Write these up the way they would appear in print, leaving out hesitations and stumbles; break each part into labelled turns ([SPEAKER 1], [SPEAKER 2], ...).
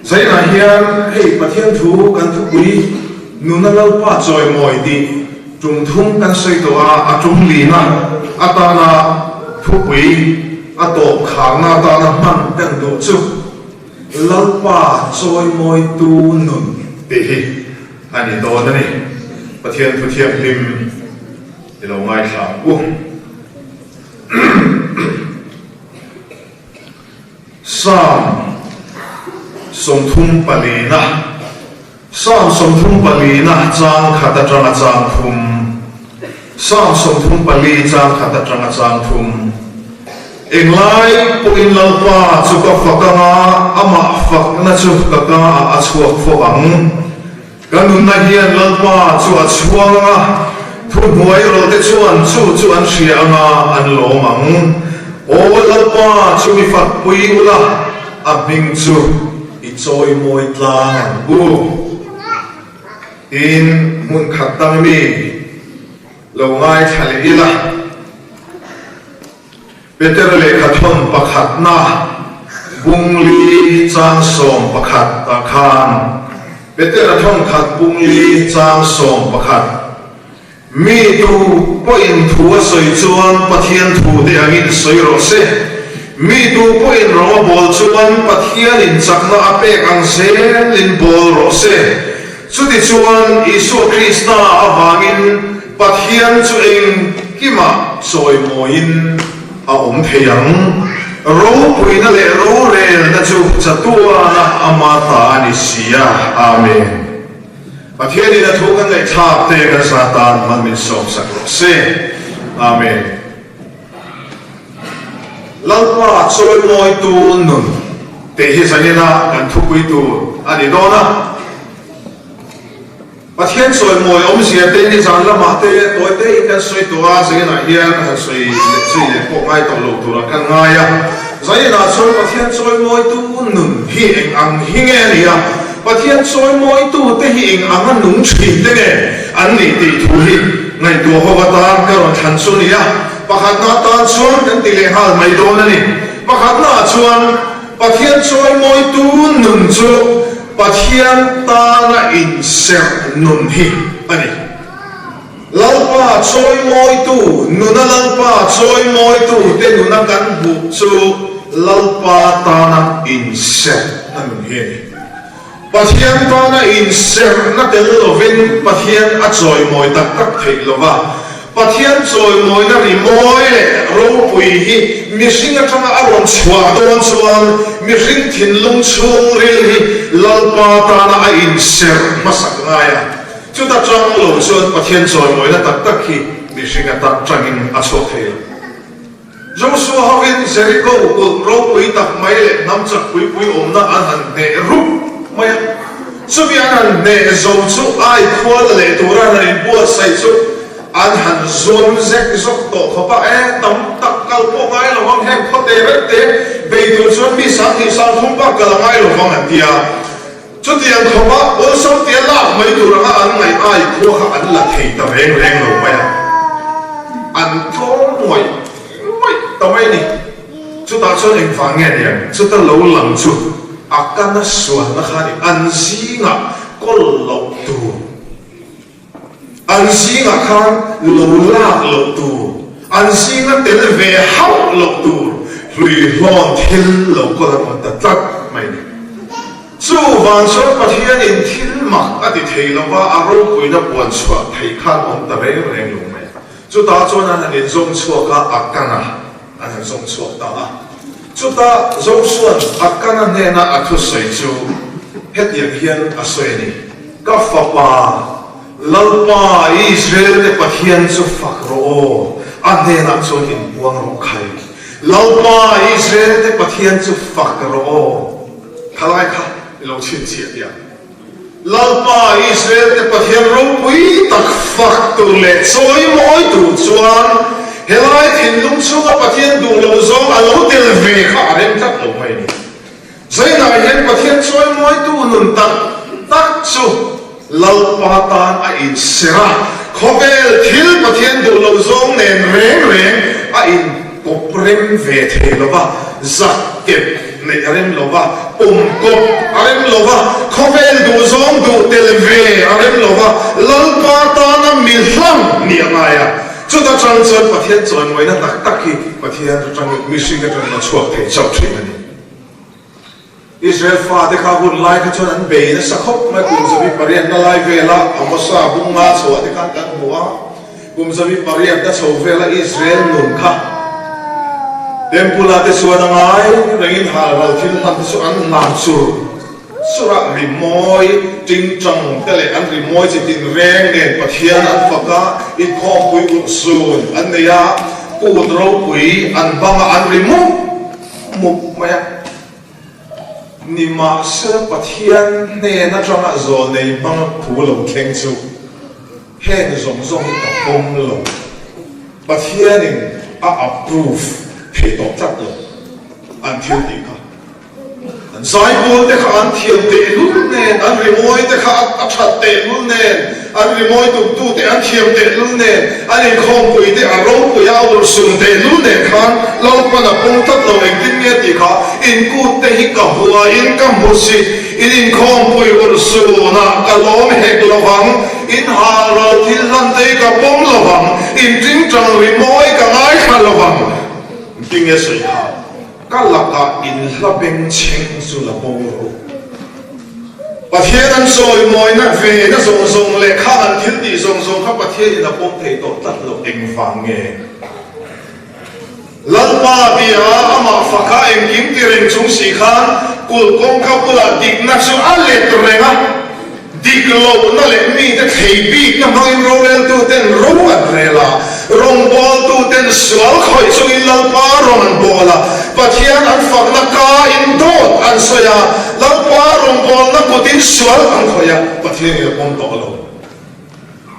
[SPEAKER 1] Zainah hian hei Pathian thu kan thupui nuna Lalpa chawimawi tih tum thum kan sawi tawh a, a tum lina atana thupui a tawp kharna atana hman kan duh chu Lalpa chawimawitu nun tih hi a ni dawn a ni. Pathian thu thianghlim i lo ngaithla ang u. Psalm 34na Psalm 34na chang khat atanga chang thum Psalm 34 chang khat atanga chang thum Englai pawhin Lalpa chu ka fak anga amah fakna chu ka ka ah a chhuak fo ang. Ka nunna hian Lalpa chu a chhuang anga, thuhnuai rawlte chuan chu chu an hria anga an lawm ang. Aw Lalpa chu mi fakpui ula, a hming chu i chawimawi tlang ang u. Tiin hmun khat dang mi lo ngaithla leh ila. Peter lehkhathawn pakhatna bungli chang 11 ah khan Petera thawnkhat bungli chang 11, Mi tu pawhin thu a sawi chuan Pathian thu te angin sawi rawh se. Mi tu pawhin rawng a bawl chuan Pathianin chakna a pek ang zelin bawl rawh se. Chutichuan Isua Krista avangin Pathian chu engkimah chawimawiin a awm thei ang. Ropuina leh rorelna chu chatuana ama ta a ni si a. Amen. Pathianin a thu kan ngaihthlak te kan za tan hman min sawmsak rawh se. Amen. Lalpa chawimawitu nun tih hi zanina kan thupui tur a ni dawn a. Pathian chawimawi awmzia te nizan lamah te tawi tein kan sawi tawh a, zainah hian han sawi leh zui leh pawh ngai tawh lo turah kan ngai a. Zainah chuan Pathian chawimawitu nun hi eng ang hi nge a ni a, Pathian chawimawitu te hi eng anga nung thin te nge an nih tih thu hi ngaihtuah ho atan ka rawn thlan chu a ni a. Pakhatna atan chuan kan ti leh nghal mai dawn a ni. Pakhatna ah chuan Pathian chawimawitu nun chu Pathian tana inserh nun hi a ni. Lalpa chawimawitu nuna Lalpa chawimawitu te nuna kan hmuh chu Lalpa tana inserhna nun hi a ni. Pathian tana inserhna tel lovin Pathian a chawimawi tak tak theih lo va. Pathian chawimawina rimawi leh ropui hi mihring atanga a rawn chhuah dawn chuan mihring thinlung chhungril hi Lalpa tana a inserh hmasak ngai a. Chuta tang lo chuan Pathian chawimawina tak tak hi mihring ata tangin a chhuak thei lo. Joshua hovin Jeriko kulh ropui tak mai leh hnam chak pui pui awmna an han hneh rup mai a. Chumi an han hneh zo chu ai khual leh tura an han inbuatsaih chu an han zuam zek zawk tawh khawp a. E, tam tak kal pawh ngai lo vang, heng khawte reng te bei tur chuan mi 2000 3000 bak kal a ngai lo vang an ti a. Chutiang khawpa awlsam tia lak mai tur anga an ngaih ai khua kha an la thei ta reng reng lo mai a, an tlawm ngawih ngawih ta mai a ni. Chutah chuan engvang nge ni ang? Chuta lo lang chu a kana sualna kha a ni, an zingah kawl loh tur, an zingah khan lo lak loh tur, an zinga tel ve hauh loh tur hluihlawn thil lo kawl an awm ta tlat mai a ni. Chuvang chuan Pathianin thil mak a ti thei lo va, a ropuina puan chhuah theih khan awm ta reng reng lo mai. Chutah chuan an han inzawm chhuak a, a kan a, an han zawm chhuak ta a. Chutah Josua'n a kana hnena a thusawi chu hetiang hian a sawi a ni, Ka fapa, Lalpa, Israel-te Pathian chu fak rawh aw, a hnenah chuan inpuang rawh khai. Lalpa, Israel-te Pathian chu fak rawh aw. Khalai kha i lo chhinchhiah tih ang. Lalpa, Israel-te Pathian ropui tak fak tur leh chawimawi tur chuan helai thinlung chhunga Pathian duh loh zawng a lo tel ve kha a rem tlat lo mai a ni. Zainah hian Pathian chawimawitu nun tak tak chu Lalpa tan a inserh a, khawvel thil Pathian duh loh zawng nen reng reng a inkawp rem ve thei lo va, zak kep neih a rem lo va. Pawm kawp a rem lo va, khawvel duhzawng duh tel ve a rem lo va, Lalpa tana mi hlang nih a ngai a. Chuta chang chuan Pathian chawimawina tak tak hi Pathian atangin mihring atangin a chhuak thei chauh thin a ni. Israel fate kha hun lai kha chuan an bei nasa khawp mai, kum zabi pariatna lai vela Amosa bunga chhoah te khan kan hmu a, kum zabi pariatna chho vela Israel nun kha Temple-ah te chuan a ngai rengin halral thil hlan te chu an hlan chur chur a, rimawi tingtang te leh an rimawi chi tinreng nen Pathian an fak a, inkhawmpui urhsun an nei a, kut ropui an bang a, an ri mup mup mai a. Nimahsela Pathian hnen atanga zawlnei hmanga thu lo thleng chu heng zawng zawng hi ka pawm lo. Pathianin a approve thei tawh tlat lo an thil tih kha. An zaipawl te kha an thiam tehlul nen, an rimawi te kha a that tehlul nen, an rimawi tumtu te an thiam tehlul nen, an inkhawmpui te a ropui a urhsun tehlul nen khan Lalpan a pawm tlat lo engtin nge tih kha inkut te hi ka huain ka hmu si, in inkhawmpui urhsunah ka lawm hek lovang, in halral thil hlan te hi ka pawm lovang, in tingtang rimawi ka ngaithla lovang. Engtin nge sawi kha? Ka lakah in hla bengchheng chu la bo rawh u. Pathian an sawimawina ve na zawng zawng leh kha an thil tih zawng zawng kha Pathianin a pawm thei tawh tlat lo engvang nge? Lalpa bia amah faka engkim ti reng chung si khan kulh kawngka bulah dikna chu a let reng a. Dik lohna leh mite thlei bikna hmangin roreltuten ro an rel a, rawngbawltuten sual khawih chungin Lalpa rawn an bawl a, Pathian an fakna kain dawt an sawi a, Lalpa rawngbawlna kutin sual an khawih a, Pathianin a pawm tawh lo.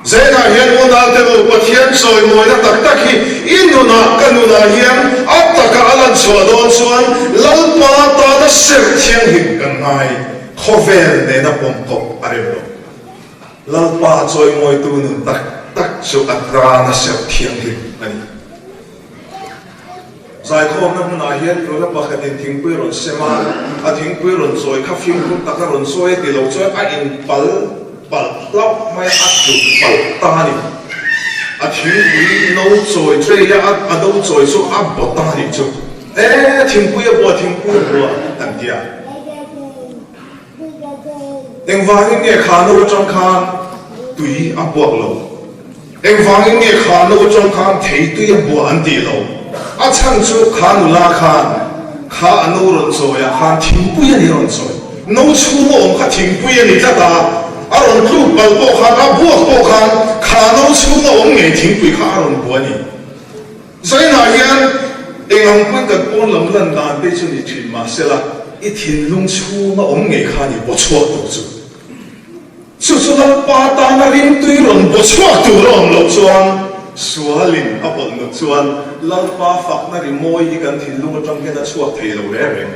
[SPEAKER 1] Zainah hian unaute u, Pathian chawimawina tak tak hi i nunah ka nunah hian a taka a lan chhuah dawn chuan Lalpa tana serh thianghlim kan ngai, khawvel nena pawm kawp a rem lo. Lalpa chawimawitu nun tak tak chu a tana serh thianghlim a ni. Zaikhawmna hmunah hian nula pakhatin thingpui rawn sem a, a thingpui rawn chawi kha fimkhur taka rawn chawi a ti lo chuan a inpal palh hlauh mai a, a tluk palh ta a ni. A thingpui no chawi tray a a no chawi chu a baw ta a nih chu. E, thingpui a bua, thingpui a bua an ti a. Engvangin nge kha no atang khan tui a buak lo? Engvangin nge kha no atang khan thei tui a buah an tih lo? A chhan chu kha nula khan kha a no rawn chawi ah khan thingpui a ni rawn chawi. No chhung a awm kha thingpui a ni tlat a, a rawn tluk palh pawh khan a buak pawh khan kha no chhung a awm ngei thingpui kha a rawn buah a ni. Zainah hian eng ang pawn kan pawn lam lan dan te chu ni thin mahsela i thinlung chhunga awm ngei kha ni baw chhuak tur chu. Chu chu Lalpa tana rimtui rawn baw chhuak tur a awm loh chuan sualin a pawlh nut chuan Lalpa fakna rimawi hi kan thinlung atang hian a chhuak thei lo reng reng.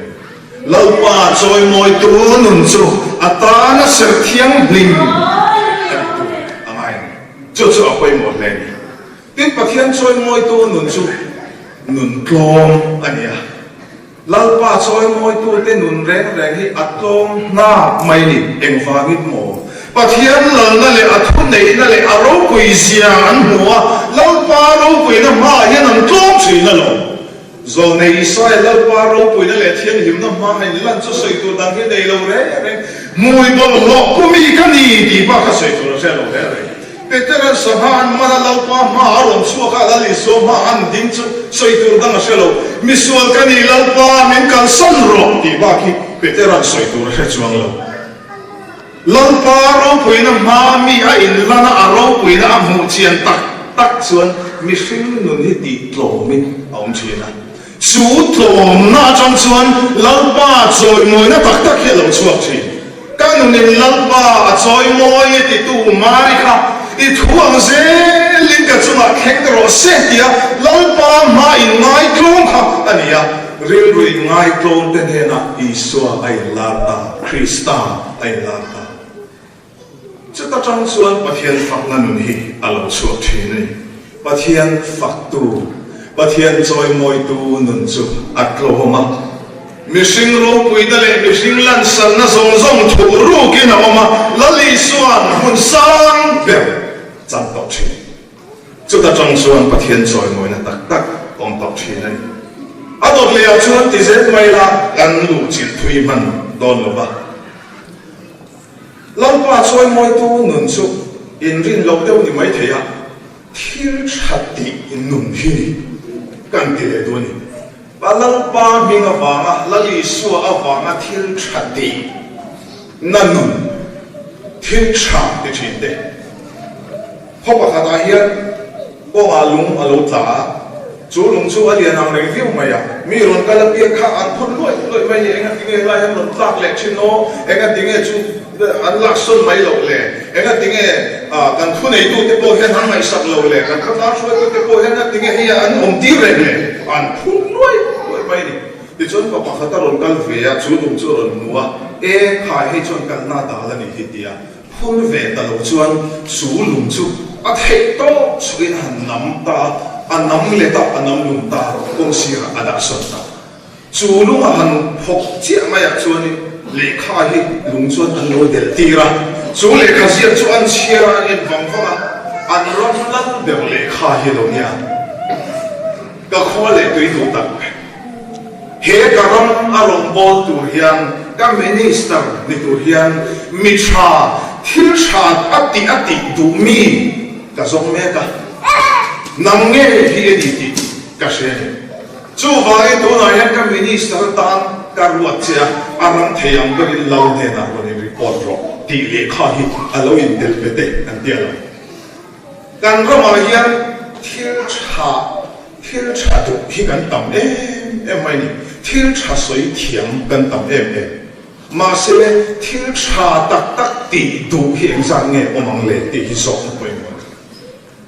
[SPEAKER 1] Lalpa chawimawitu nun chu a tana serh thianghlim a ni tur a ngai ang. Chu chu a pawimawh hle a ni. Tin, Pathian chawimawitu nun chu nun tlawm a ni a. Lalpa chawimawitute nun reng reng hi a tlawm hnap mai ni. Engvangin maw? Pathian lalna leh a thuneihna leh a ropui zia an hmu a, Lalpa ropuina hmaah hian an tlawm thin alawm. Zawlnei Israel Lalpa ropuina leh thianghlimna hmaa inlan chu sawi tur dang hi nei lo reng reng. Hmui bawlhhlawh pu mi ka ni tih bak a sawi tur a hre lo reng reng. Petera'n sangha an man a, Lalpa hmaah a rawn chhuak a, Lal Isua hmaah an ding chu sawi tur dang a hre lo. Misual ka ni Lalpa, min kalsan rawh tih bak hi Petera'n sawi tur a hre chuang lo. Lalpa ropuina hmaa mi a inlan a, a ropuina a hmuh chian tak tak chuan mihring nun hi tih tlawmin a awm thin a. Chu tlawmna atang chuan Lalpa chawimawina tak tak hi a lo chhuak thin. Ka nunin Lalpa a chawimawi e titu Mari kha i thu ang zelin ka chungah thleng rawh se tia Lalpa hmaa inngai tlawm kha a ni a. Rilru inngai tlawm te hnenah Isua a inlar ta, Krista a inlar ta. Chuta tang chuan Pathian fakna nun hi a lo chhuak thin a ni. Pathian faktu, Pathian chawimawitu nun chu a tlawm a. Mihring ropuina leh mihring lansanna zawng zawng thuh rukin a awm a, Lal Isua'n hmun sang ber chan tawh thin. Chuta tang chuan Pathian chawimawina tak tak awm tawh thin a ni. A dawt lehah chuan ti zel mai la kan luh chilh thui hman dawn lo va. Lalpa chawimawitu nun chu inrin loh deuh ni mai thei a, thil tha tih nun hi ni kan ti leh duh a ni. Pa Lalpa hming avanga, Lal Isua avanga thil tha tih na nun, thil tha ti thin te. Khaw pakhatah hian kawngah lung a lo tla a, chu lung chu a lian ang reng viau mai a, mi rawn kal apiang kha an phun luaih luaih mai hi, engatinge helai hian rawn tlak leh thin aw, engatinge chu an lak sawn mai loh le, engatinge kan thuneitute pawh hian an ngaihsak lo le, kan khawtlang hruaitute pawh hian engatinge hei an awm tir reng le, an phun luaih luaih mai a ni. Tichuan pa pakhat a rawn kal ve a, chu lung chu a rawn hmu a, E khai hei chuan kalna dal a nih hi ti a. Phun ve ta lo chuan chu lung chu a theih tawp chhuahin a han nam ta a, a nam let a, a nam lung ta kawng sirah a dah sawn ta. Chu lung a han phawk chiah maiah chuanin lehkha hi lung chuan an lo delh tir a, chu lehkha ziak chu an chhiar a, an en vang vang a, an ram lal ber lehkha hi a lo nia. Ka khua leh tui duh tak. He ka ram a rawn bawl tur hian, ka minister ni tur hian mi tha, thil tha a tih a tih duh mi ka zawng mek a. Nang nge hi a ni tih ka hre a ni. Chuvangin tunah hian ka minister atan ka ruat che a, a ram thei ang berin lal hnenah rawn in report rawh tih lehkha hi a lo indelh ve te an ti a lo. Kan ramah hian thil tha, thil tha duh hi kan tam em em mai ni. Thil tha sawi thiam kan tam em em. Mahse, thil tha tak tak tih duh hi engzat nge awm ang le tih hi zawhna pawimawh a ni.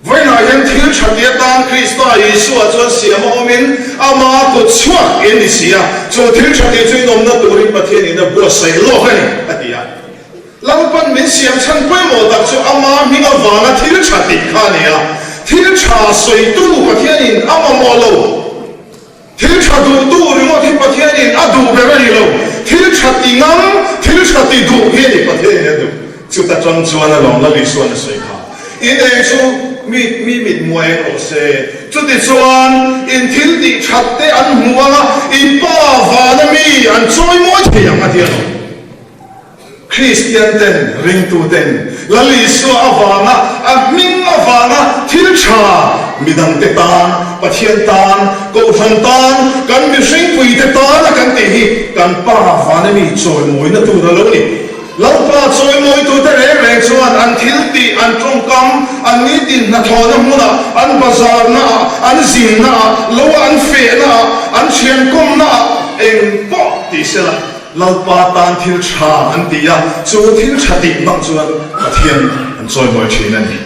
[SPEAKER 1] Vawiinah hian thil tha ti atan Krista Isua chuan siam a awmin ama kut chhuak in ni si a, chu thil tha tih chu inawmna turin Pathianin a buatsaih lawk a ni, a ti a. Lalpan min siam chhan pawimawh tak chu ama hming avanga thil tha tih kha a ni a. Thil tha sawitu Pathianin a mamawh lo. Thil tha duhtu ringawt hi Pathianin a duh ber a ni lo. Thil tha ti ngam, thil tha ti duh hi a ni Pathianin a duh. Chuta tang chuan a lawm Lal Isua'n a sawi kha. In eng chu mi mi mit hmu a eng rawh se. Chutichuan in thil tih that te an hmu ang a, in Pa vana mi an chawimawi thei ang a ti a lawm. Kristian ten, ringtu ten, Lal Isua avanga, a hming avanga thil tha midangte tan, Pathian tan, Kohhran tan, kan mihringpuite tana kan tih hi kan Pa vana mi chawimawina tur a lo ni. Lalpa chawimawitute reng reng chuan an thil tih, an tawngkam, an nitin hnathawhna hmunah, an bazarnaah, an zinnaah, loa an fehnaah, an thiankawmnaah eng pawh ti sela. Lalpa tan thil tha an ti a, chu thil tha tih hmang chuan Pathian an chawimawi thin a ni.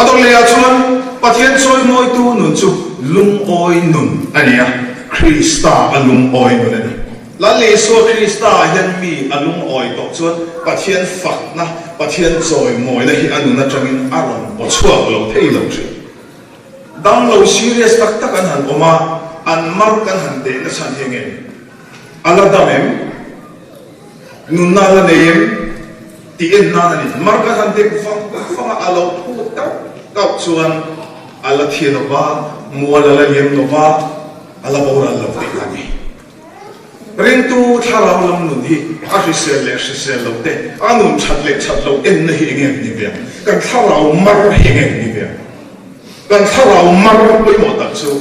[SPEAKER 1] A dawt lehah chuan Pathian chawimawitu nun chu lungawi nun a ni a, Krista a lungawi nun a ni. Lal Isua Krista ah hian mi a lungawi tawh chuan Pathian fakna, Pathian chawimawina hi a nun atangin a rawn paw chhuak lo thei lo thin. Damlo serious tak tak an han awm a, an mark an han dehna chhan hi enge ni? A la dam em? Nunna a la nei em? Tih en nan a ni. Mark a han dek vang vang a, a lo phut kauh kauh chuan a la thi lo va, mual a la liam lo va, a la boral lo tih a ni. Ringtu thlarau lam nun hi a hrisel leh hrisel lo te, a nun that leh that lo enna hi enge ni ve ang? Kan thlarau mar hi enge ni ve ang? Kan thlarau mar pawimawh tak chu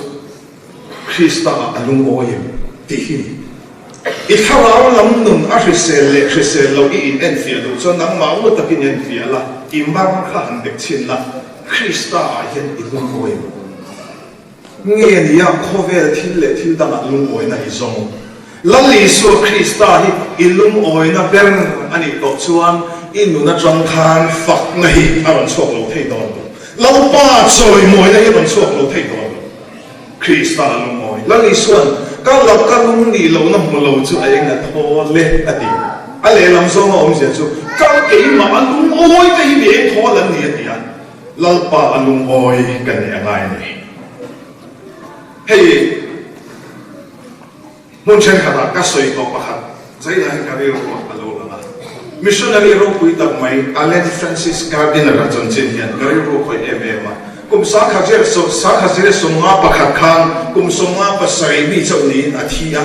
[SPEAKER 1] Krista ah a lungawi em tih hi ni. I thlarau lam nun a hrisel leh hrisel lo i in enfiah duh chuan nangmah ngut takin enfiah la, i mar kha han dek chhin la, Krista ah hian i lungawi em? Nge nia khawvel thil leh thil dangah lungawina i zawng? Lal Isua Krista hi i lungawina ber a nih tawh chuan i nun atang khan fakna hi a rawn chhuak lo thei dawn lo. Lalpa chawimawina hi a rawn chhuak lo thei dawn lo. Krista a lungawi. Lal Isua'n ka laka lung nih lohna hmu lo chu a eng a thawl e a ti. A lehlam zawnga awmzia chu ka keimah a lungawi te hi mi eng thawl an ni a ti a. Lalpa a lungawi ka nih a ngai a ni. Hei. Hmun thenkhatah ka sawi tawh pakhat zaiah hian ka rilru a lo lang a. Missionary ropui tak mai Allen Francis Gardiner-a chanchin hian ka rilru a khawih em em a. Kum 1951 khan kum 57 mi chauh niin a thi a.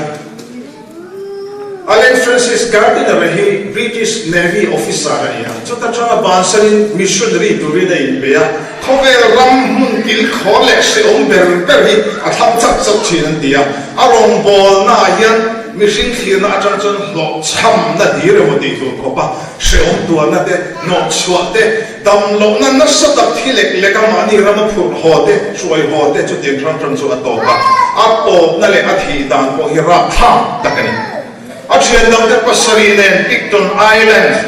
[SPEAKER 1] Allen Francis Gardiner-a hi British Navy officer a ni a, chuta tanga bansanin missionary turin a inpe a, khawvel ram hmun kilkhawr leh hrehawm ber ber hi a thlang chak chak thin an ti a, a rawngbawlnaah hian mihring thlirna atang chuan hlawhchhamna dir emaw tih tur khawpa hrehawm tuarna te, hnawhchhuah te, Damlohna nasa tak thi lek lek a mahni rama phurh haw te, hruai haw te chutiang hrang hrang chu a tawp a, a tawpna leh a thih dan pawh hi rapthlak tak a ni. A thian dangte pasarih nen Picton Island,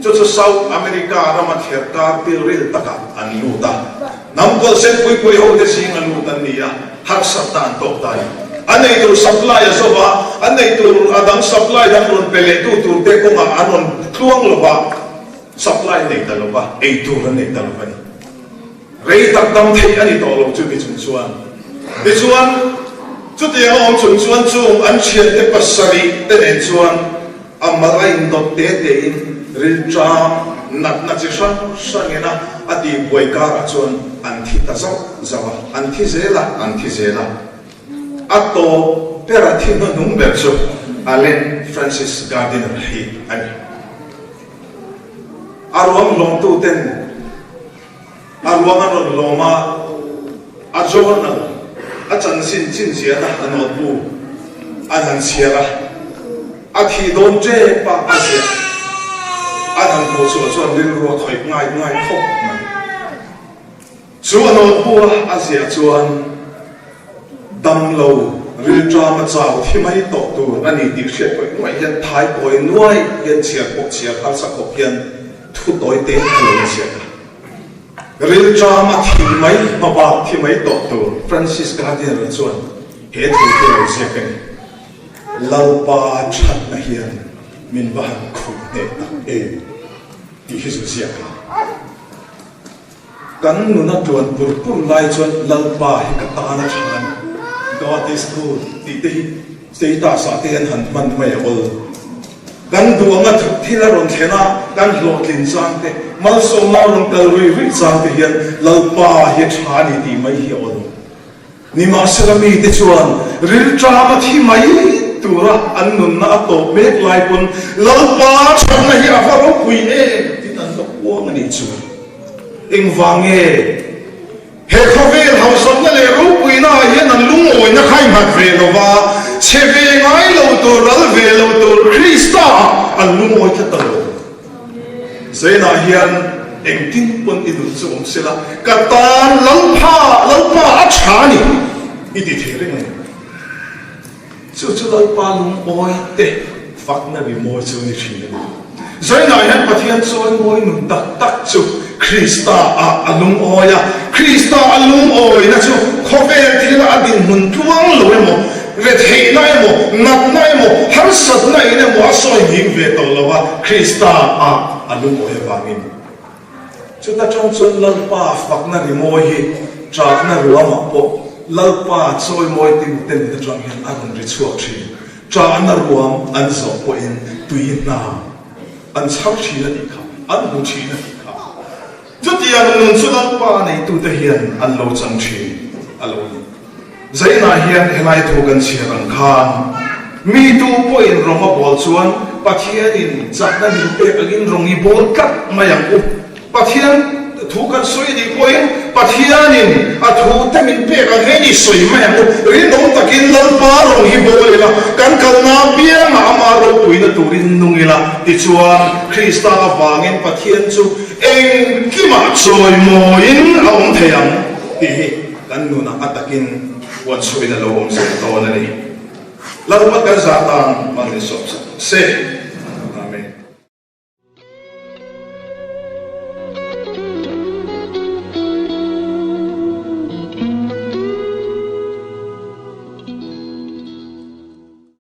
[SPEAKER 1] chu chu South America rama thliarkar pilril takah an lut a, hnam kawlhsen pui pui ho te zinga lut an ni a, harsatna an tawk ta a ni. An eitur supply a zo va, an eitur a dang supply dang rawn pe leh tu tur te kawngah an rawn tluang lo va, Supply nei ta lova, ei tur an nei ta lova ni. Rei tak dam theih a ni tawh lo chumi chung chuan. Tichuan, chutiang a awm chung chuan chung an thiante pasarih te nen chuan a mal a indawt te tein rilṭam natna chi hrang hrangin a a tihbuai karah chuan an thi ta zauh zauh a, an thi zel a, an thi zel a. A tawp ber a thi hnuhnung ber chu Allen Francis Gardiner hi a ni. A ruang lawmtuten a ruang an rawn lawm a, a journal, a chanchin chinziahna a notebook an han chhiar a, a thih dawn tep a a ziah an han hmuh chhuah chuan rilru a khawih ngai ngai khawp mai. Chu a notebook a a ziah chuan Damlo rilṭama chau thi mai tawh tur a ni tih hriat pawih nuaih hian thai kawi nuai hian chhiar pawh chhiar harsa khawp hian thu tawi te a lo inziak a. Rilṭama thi mai hmabak thi mai tawh tur Francis Gardiner-a chuan he thu hi a lo ziak a ni. Lalpa thatna hian min va han khuh hneh tak em tih hi zu ziak a. Kan nuna tluan pur pur lai chuan Lalpa hi ka tan a tha a ni, God is good tih te hi status ah te hian han hman mai a awl. Kan duh anga thil a rawn thlen a, kan hlawhtlin chang te, malsawmna a rawn kal rui rui chang te hian Lalpa hi a tha a ni tih mai hi a awl. Nimahsela mite chuan rilṭam a thi mai tura an nunna a tawp mek lai pawn Lalpa thatna hi a va ropui em tiin an lo uang a nih chu. Engvang nge he khawvel hausakna leh ropuina ah hian an lungawina kha i nghat ve lo va, chhe ve ngai lo tur, ral ve lo tur Krista ah an lungawi tlat ta lo. Zainah hian engtin pawn i nun chu awm sela, ka tan Lalpa, Lalpa a tha a ni i ti thei reng a ni. Chu chu Lalpa lungawi te fakna rimawi chu a ni thin a ni. Zainah hian Pathian chawimawi nun tak tak chu Krista ah a lungawi a, Krista a lungawina chu khawvel thila a dinhmun tluang lo emaw, Retheihna emaw, natna emaw, harsatna in emaw a sawi nghing ve tawh lo a, Krista ah a lungawi avangin. Chuta tang chuan Lalpa fakna rimawi hi ṭahna ruamah pawh Lalpa chawimawi tute nun atang hian a rawn ri chhuak ṭhin. Ṭahna ruam an zawh pawhin tui hna an chhar ṭhin a tih kha, an hmu ṭhin a tih kha. Chutiang nun chu Lalpa neitute hian an lo chang ṭhin a lo ni. Zainah hian helai thu kan chhiar ang khan mi tu pawhin rawng a bawl chuan Pathianin chakna min pek angin rawng i bawl tlat mai ang u. Pathian thu kan sawi anih pawhin Pathianin a thu te min pek ang hian i sawi mai ang u. Rinawm takin Lalpa rawng hi bawl ila, kan kalna apiangah ama ropuina turin nung ila. Tichuan, Krista avangin Pathian chu engkimah chawimawiin a awm thei ang tih hi Kan nunah a takin huatchhuahin a lo awm zel dawn a ni. Lalpa kan zah tan man in sawp sak se.